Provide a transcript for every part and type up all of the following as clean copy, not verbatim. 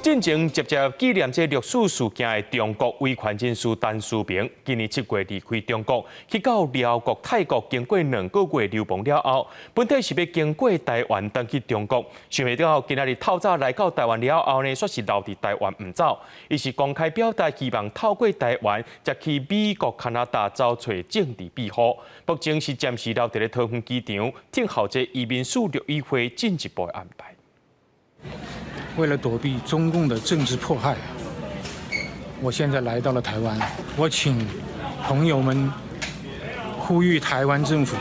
進前集集紀念這六四事件的中國維權人士陳思平，今年7月離開中國，去到寮國、泰國，經過2個月流亡了後，本底是欲經過台灣轉去中國，想袂到今仔日透早來到台灣了後呢，煞是留佇台灣毋走，伊是公開表達希望透過台灣，才去美國、加拿大走揣政治庇護。目前是暫時留佇咧桃園機場，等候這移民署陸委會進一步的安排。為了躲避中共的政治迫害，我現在來到了台灣。我請朋友們呼籲台灣政府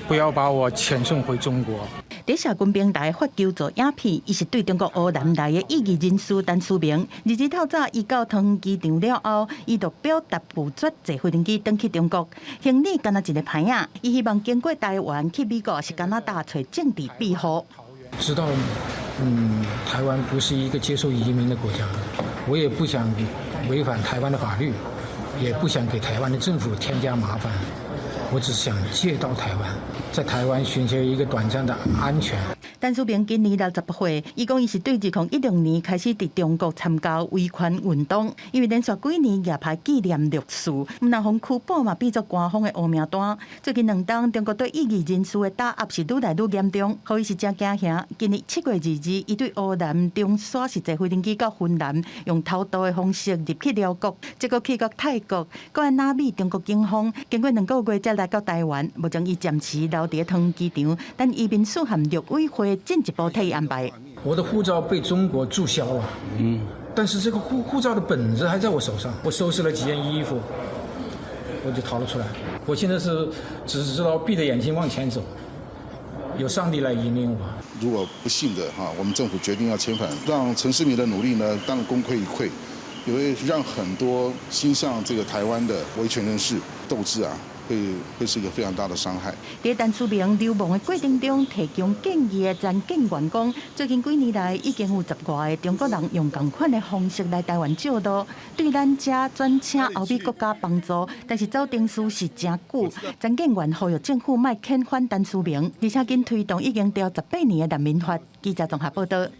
不要把我遣送回中國。佇社群平台發求助影片，伊是對中國烏蘭來的異議人士陳思明。2日透早，伊到桃園機場了後，伊就表達拒絕坐飛機轉去中國，行李干焦一个揹仔。伊希望經過台灣去美國，抑是加拿大揣政治庇護。知道，台灣不是一個接受移民的國家，我也不想違反台灣的法律，也不想給台灣的政府添加麻煩，我只想借道台灣，在台灣尋求一個短暫的安全。陳思明今年68歲，伊講伊是對2016年開始佇中國參加維權運動，因為連續幾年舉牌紀念六四，毋但予拘捕嘛變做官方的烏名單。最近兩冬，中國對異議人士的打壓是愈來愈嚴重，予伊是誠驚嚇。今年7月22日，伊對烏蘭中沙是坐飛機到雲南，用偷渡的方式入去寮國，結果去到泰國，閣愛躲避中國警方，經過2個月才來到台灣。目前伊暫時留佇桃園機場，等移民署和陸委會進一步替伊安排。我的護照被中國註銷了，但是這個護照的本子還在我手上。我收拾了幾件衣服，我就逃了出來。我現在是只知道閉着眼睛往前走，有上帝來引領我。如果不幸的哈，我們政府決定要遣返，讓陳思明的努力呢，當然功虧一簣，也會讓很多心向這個台灣的維權人士鬥志啊，會是一個非常大的傷害。佇陳思明流亡的過程中，提供建議的陳建元講，最近幾年來已經有十外个中國人用仝款的方式來台灣借路，對咱遮轉請歐美國家幫助，但是走程序是誠久。陳建元呼籲政府莫遣返陳思明，而且緊推動已經調18年的難民法。記者綜合報道。